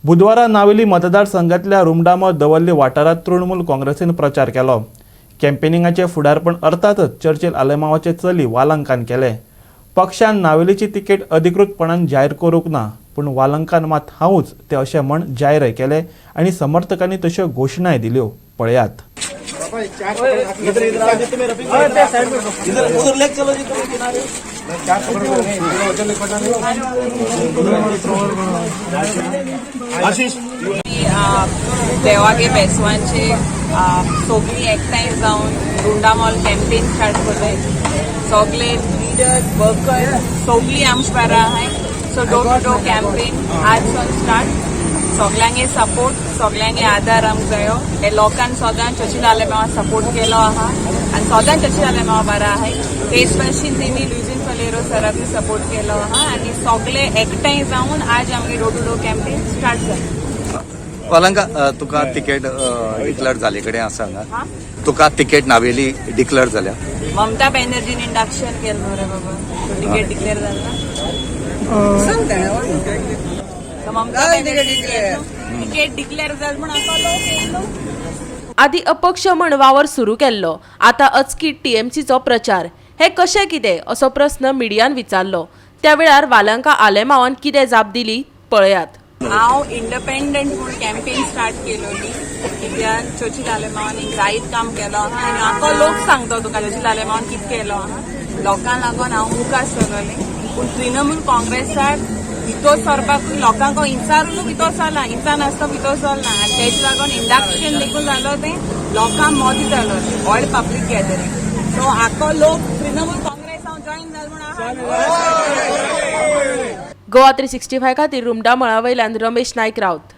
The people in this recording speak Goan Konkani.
बुधवारा नावेली मतदारसंघातल्या रुमडामळ दवर्ली वाठारांत तृणमूल काँग्रेसीन प्रचार केलो. कॅम्पेनिंगाचें फुडारपण अर्थातच चर्चिल आलेमावाचे चली वालंकान केलें. पक्षान नावेलीची तिकेट अधिकृतपणान जाहीर करूंक ना, पूण वालंकान मात हांवूच ते अशें म्हण जाहीरय केलें आनी समर्थकांनी तश्यो घोशणाय दिल्यो. पळयात. इधर इधर आओ जितने रफीक भाई, इधर उधर लेके चलो जितने किनारे. आशीष. देवागे बेसवांचे सोगलीं एकठांय जावन रुंडा मॉल कॅम्पेन स्टार्ट करताय. सगळे लिडर्स, वर्कर्स सोगलीं आमचे बारा आहाय. So door to door campaign आज सावन स्टार्ट. सगल्यांगे सपोर्ट, सगल्यांगे आदार आमकां जायो. हे लोकांक सदांच चर्चिल आलेमावा सपोर्ट केलो आहा आनी सदांच चर्चिल आलेमावा बारा आहाय. तेच भाशेन तेमी लुईझिन फलेरो सराकूय सपोर्ट केलो आहा आनी सगळे एकठांय जावन आज आमगे door to door campaign start जालें. वालंका, तुका तिकेट डिक्लेअर जाले कडेन आसा हांगा. हा. तुका तिकेट नावेली डिक्लेअर जाल्या. ममता बॅनर्जीन इंडक्शन केलं रे बाबा, तिकीट डिक्लेअर झालं ना. तर ममता बॅनर्जी तिकीट डिक्लेअर झालं म्हणून असो लोक येयलो. आदी अपक्ष म्हण वावर सुरू केल्लो, आतां अचकीत टीएमसीचो प्रचार, हे कशें कितें असो प्रस्न मिडियान विचारलो. त्या वेळार वालंका आलेमावान कितें जाप दिली, पळयात. हांव इंडिपेंडंट म्हूण कॅम्पेन स्टार्ट केलोली, कित्याक चर्चिल आलेमावान एक जायत काम केलो आहा आनी आको लोक सांगतो तुका चर्चिल आलेमावान कितें केलो आहा. लोकांक लागून हांव मुखार सरलें, पूण तृणमूल काँग्रेसाक भितर सरपाक लोकांक इन्सारून भितर सरला, इन्सा नासतो भितर सरना. आनी तेज लागून इंडक्शन देखून जालो तें लोकांक मोदी जालो ऑल पब्लीक गॅदरींग. सो आको लोक तृणमूल काँग्रेस हांव जॉयन जाल म्हूण आहा. गोवा 365 खातीर रुमडा मळा वयल्यान रमेश नायक राऊत.